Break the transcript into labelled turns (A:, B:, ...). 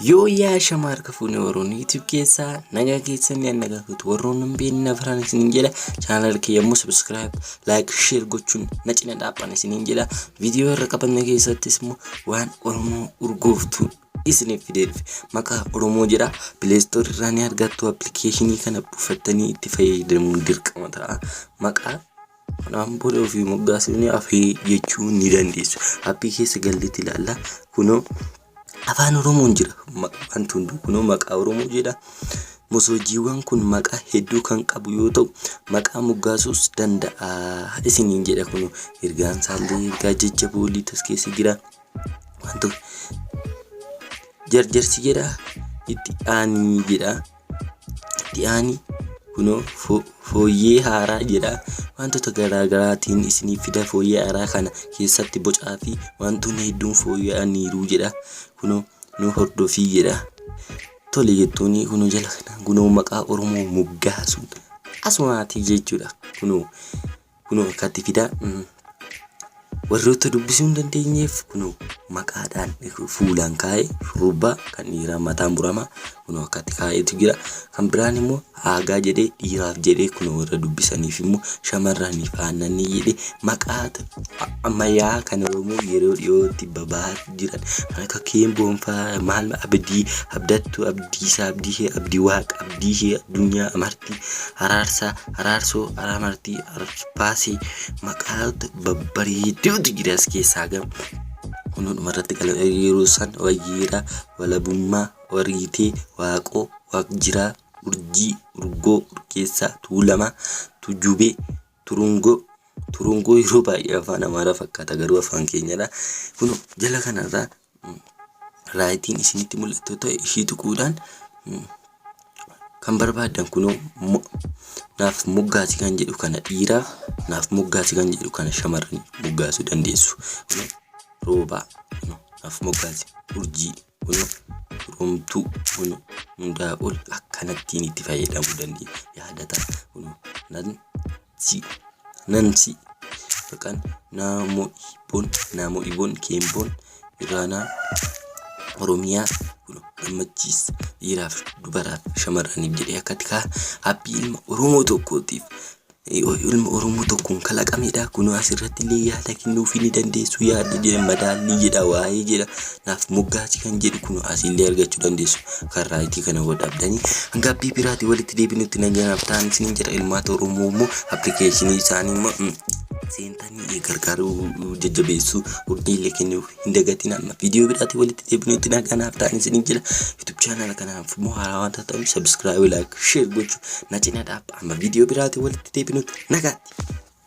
A: Yoo yaa shama harka fuune warroonni YouTube keessaa nagaa keessan ni nagaa kutu warroonni hin beekne afran isiniin jedha. Channel kiyya immoo subscribe, like, share gochuun na cina dhaabban isiniin jedha. Viidiyoo irra qabanne keessattis immoo waan Oromoo urgooftu isiniif fidee dhufe. Maqaa Oromoo jedha. Play Store irraa ni argattu. Appilikeeshinii kana buufattanii itti fayyadamuun dirqama ta'a. Maqaa kanaan booda ofii moggaasanii afii jechuu ni dandeessu. Appii keessa galleetti ilaalla. Kunoo afaan Oromoon jira. Wanti hunduu kunoo maqaa Oromoo jedha. Mosoojiiwwan kun maqaa hedduu kan qabu yoo ta'u, maqaa moggaasuus danda'a isiniin jedha. Kunoo ergaan isaallee ergaa jajjaboo liitas keessa jira. Wantoota jarjarsi jedha, itti aanii jedha. Itti aanii kunoo fooyyee haaraa jedha. Wantoota garaa garaatiin isiniif fida. Fooyyee haaraa kana keessatti bocaa fi wantoonni hedduun fooyya'aniiru jedha. Kunoo nu hordofii jedha. Tole jettuuni kunoo jala kana kunoo maqaa Oromoo moggaasuun asumaatii jechuudha. Kunoo akkatti fida. Warroota dubbisuu hin dandeenyeef kunoo maqaadhaan fuulaan kaa'ee, shurrubbaa kan dhiiraa mataan muramaa kunoo akkatti kaa'eetu jira. Kan biraan immoo aagaa jedhee dhiiraaf jedhee, kunoo warra dubbisaniif immoo shamarraniif aannanii jedhee, maqaa ammayyaa kan Oromoo yeroo dhiyootti babaa jiran kan akka Keemboon fa'aa, maal, Abdii, Abdattuu, Abdiisaa, Abdiishee, Abdii Waaqa, Abdiishee, Addunyaa, Amartii, Araarsaa, Araarsoo, Aramartii, Arbaasee, maqaa babbareeduutu jira as keessaa. Gam kunoo dhumarratti yeroo san Wayyeeraa, Walabummaa, Wariitee, Waaqoo, Waaqjiraa, Urjii, Urgoo, Urgeessaa, Tuulamaa, Tujubee, Turungoo. Turungoo yeroo baay'ee afaan Amaaraa fakkaata, garuu afaan keenyadha. Kun jala kanarraa rightiin isinitti mul'atu ta'e ishii tuquudhaan kan barbaaddan kunoo naaf moggaasi kan jedhu kana dhiiraaf, naaf moggaasi kan jedhu kana shamarraniif moggaasuu dandeessu. Roobaa naaf moggaasi, Urjii, kunoo Romtuu, kunoo hundaa ol akkanattiin itti fayyadamuu dandeenya. Yaadataa kunoo nan si nansi maqaan Naamoo Iboon, Naamoo Iboon, Keemboon, Iraanaa, Oromiyaa, kunoo Gammachiis dhiiraaf, dubaraaf, shamarraniif jedhee akkatti kaa appii ilma Oromoo tokkootiif, ilma Oromoo tokkoon kalaqamedha. Kunoo asirratti illee yaada kennuufii ni dandeessu. Yaada jedha, madaallii jedha, waa'ee jedha, naaf moggaasi kan jedhu kunoo asiillee argachuu dandeessu. Kan rightii kana godhabdanii hanga appii biraatii walitti deebinutti naganaaf ta'an isiniin jedha. Ilmaata Oromoo immoo appilikeeshinii isaanii immoo seentanii gargaaruu, jajjabeessuu, urjiilee kennuuf hin dagatin. Amma viidiyoo biraatii walitti deebinutti naganaaf ta'an isiniin jedha. YouTube channel kanaaf immoo haaraa waan taatan subscribe, like, share gochuu na cina dhaabba. Amma viidiyoo biraatii walitti deebinutti nagaatti.